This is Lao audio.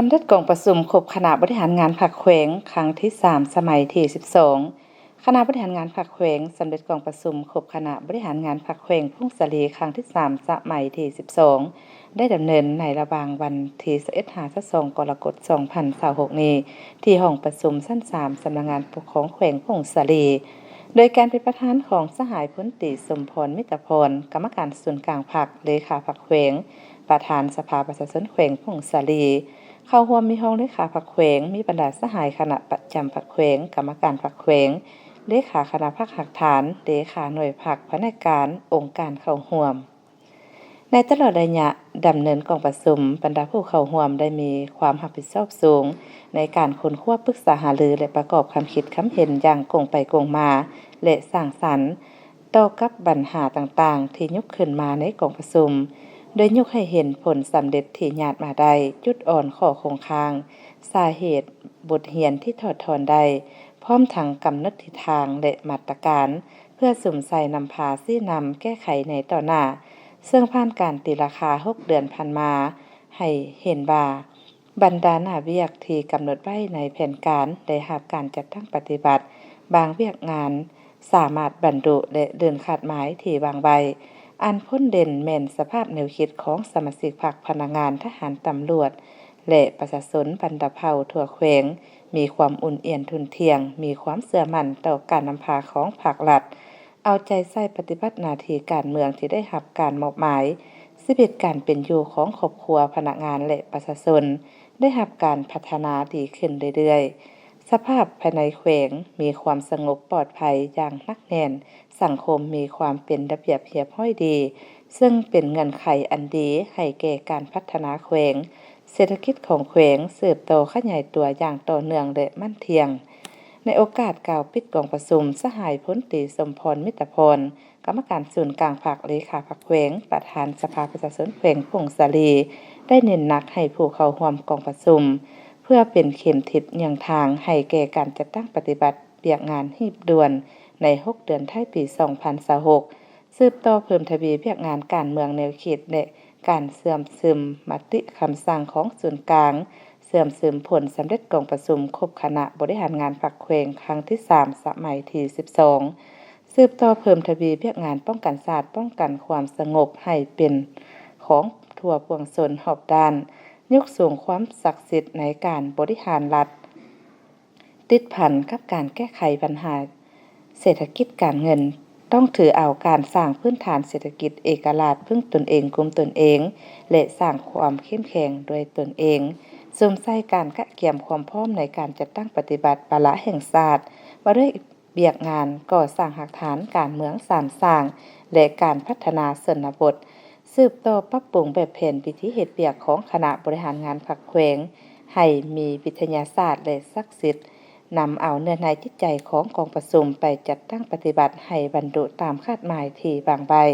ສຳເລັດກອງປະຊຸມຄົບຄະນະບໍລິຫານງານພັກແຂວງ ຄັ້ງທີສາມ ສະໄໝທີສິບສອງ. ຄະນະບໍລິຫານງານພັກແຂວງ ສຳເລັດກອງປະຊຸມຄົບຄະນະບໍລິຫານງານພັກແຂວງຜົ້ງສາລີ ຄັ້ງທີສາມ ສະໄໝທີສິບສອງ ໄດ້ດຳເນີນໃນລະຫວ່າງວັນທີຊາວເອັດ ຫາ ຊາວສອງ ກໍລະກົດ ສອງພັນຊາວຫົກນີ້ ທີ່ຫ້ອງປະຊຸມຊັ້ນສາມ ສຳນັກງານປົກຄອງແຂວງຜົ້ງສາລີ ໂດຍການເປັນປະທານຂອງສະຫາຍ ພົນຕີ ສົມພອນ ມິດຕະພອນ ກຳມະການສູນກາງພັກ, ເລຂາພັກແຂວງ, ປະທານສະພາປະຊາຊົນແຂວງຜົ້ງສາລີ. ເຂົ້າຮ່ວມມີຮອງເລຂາພັກແຂວງ, ມີບັນດາສະຫາຍຄະນະປະຈຳພັກແຂວງ, ກຳມະການພັກແຂວງ, ເລຂາຄະນະພັກຮາກຖານ, ເລຂາໜ່ວຍພັກ, ພະແນກການ, ອົງການເຂົ້າຮ່ວມ. ໃນຕະຫຼອດໄລຍະດຳເນີນກອງປະຊຸມ, ບັນດາຜູ້ເຂົ້າຮ່ວມໄດ້ມີຄວາມຮັບຜິດຊອບສູງ ໃນການຄົ້ນຄວ້າ, ປຶກສາຫາລື ແລະ ປະກອບຄຳຄິດຄຳເຫັນຢ່າງກົງໄປກົງມາ ແລະ ສ້າງສັນ ຕໍ່ກັບບັນຫາຕ່າງໆ ທີ່ຍົກຂຶ້ນມາໃນກອງປະຊຸມ, ໂດຍຍົກໃຫ້ເຫັນຜົນສຳເລັດທີ່ຍາດມາໄດ້, ຈຸດອ່ອນ, ຂໍ້ຄົງຄ້າງ, ສາເຫດ, ບົດຮຽນທີ່ຖອດຖອນໄດ້, ພ້ອມທັງກຳນົດທິດທາງ ແລະ ມາດຕະການ ເພື່ອສຸມໃສ່ນຳພາຊີ້ນຳແກ້ໄຂໃນຕໍ່ໜ້າ, ເຊິ່ງຜ່ານການຕີລາຄາຫົກເດືອນຜ່ານມາ ໃຫ້ເຫັນວ່າ ບັນດາໜ້າວຽກທີ່ກຳນົດໄວ້ໃນແຜນການ ໄດ້ຮັບການຈັດຕັ້ງປະຕິບັດ, ບາງວຽກງານສາມາດບັນລຸ ແລະ ເດີນຄາດໝາຍທີ່ວາງໄວ້. ອັນພົ້ນເດັ່ນແມ່ນສະພາບແນວຄິດຂອງສະມາຊິກພັກ, ພະນັກງານ, ທະຫານ, ຕຳຫຼວດ ແລະ ປະຊາຊົນບັນດາເຜົ່າທົ່ວແຂວງ ມີຄວາມອຸ່ນອຽນທຸ່ນທ່ຽງ, ມີຄວາມເຊື່ອໝັ້ນຕໍ່ການນຳພາຂອງພາກລັດ, ເອົາໃຈໃສ່ປະຕິບັດໜ້າທີ່ການເມືອງທີ່ໄດ້ຮັບການມອບໝາຍ, ຊີວິດການເປັນຢູ່ຂອງຄອບຄົວ, ພະນັກງານ ແລະ ປະຊາຊົນ ໄດ້ຮັບການພັດທະນາດີຂຶ້ນເລື້ອຍໆ. ສະພາບພາຍໃນແຂວງມີຄວາມສະຫງົບປອດໄພຢ່າງໜັກແໜ້ນ, ສັງຄົມມີຄວາມເປັນລະບຽບຮຽບຮ້ອຍດີ, ເຊິ່ງເປັນເງື່ອນໄຂອັນດີໃຫ້ແກ່ການພັດທະນາແຂວງ. ເສດຖະກິດຂອງແຂວງສືບຕໍ່ຂະຫຍາຍຕົວຢ່າງຕໍ່ເນື່ອງ ແລະ ໝັ້ນທ່ຽງ. ໃນໂອກາດກ່າວປິດກອງປະຊຸມ, ສະຫາຍ ພົນຕີ ສົມພອນ ມິດຕະພອນ ກຳມະການສູນກາງພັກ, ເລຂາພັກແຂວງ, ປະທານສະພາປະຊາຊົນແຂວງຜົ້ງສາລີ ໄດ້ເນັ້ນໜັກໃຫ້ຜູ້ເຂົ້າຮ່ວມກອງປະຊຸມ ເພື່ອເປັນເຂັມທິດເຍືອງທາງໃຫ້ແກ່ການຈັດຕັ້ງປະຕິບັດວຽກງານຮີບດ່ວນໃນຫົກເດືອນທ້າຍປີສອງພັນຊາວຫົກ, ສືບຕໍ່ເພີ່ມທະວີວຽກງານການເມືອງແນວເຂດ ແລະ ການເຊື່ອມຊຶມມະຕິຄຳສັ່ງຂອງສູນກາງ, ເຊື່ອມຊຶມຜົນສຳເລັດກອງປະຊຸມຄົບຄະນະບໍລິຫານງານພັກແຂວງຄັ້ງທີສາມ ສະໄໝທີສິບສອງ, ສືບຕໍ່ເພີ່ມທະວີວຽກງານປ້ອງກັນຊາດ, ປ້ອງກັນຄວາມສະຫງົບໃຫ້ເປັນຂອງທົ່ວປວງຊົນຮອບດ້ານ, ຍົກສູງຄວາມສັກສິດໃນການບໍລິຫານລັດ ຕິດພັນກັບການແກ້ໄຂບັນຫາເສດຖະກິດການເງິນ, ຕ້ອງຖືເອົາການສ້າງພື້ນຖານເສດຖະກິດເອກະລາດ, ເພິ່ງຕົນເອງ, ກຸມຕົນເອງ ແລະ ສ້າງຄວາມເຂັ້ມແຂງດ້ວຍຕົນເອງ, ສຸມໃສ່ການກະກຽມຄວາມພ້ອມໃນການຈັດຕັ້ງປະຕິບັດວາລະແຫ່ງຊາດ ວ່າດ້ວຍວຽກງານກໍ່ສ້າງຮາກຖານການເມືອງສາມສ້າງ ແລະ ການພັດທະນາຊົນນະບົດ, ສືບຕໍ່ປັບປຸງແບບແຜນວິທີເຮັດວຽກຂອງຄະນະບໍລິຫານງານພັກແຂວງ ໃຫ້ມີວິທະຍາສາດ ແລະ ສັກສິດ, ນຳເອົາເນື້ອໃນຈິດໃຈຂອງກອງປະຊຸມໄປຈັດຕັ້ງປະຕິບັດໃຫ້ບັນລຸຕາມຄາດໝາຍທີ່ວາງໄວ້.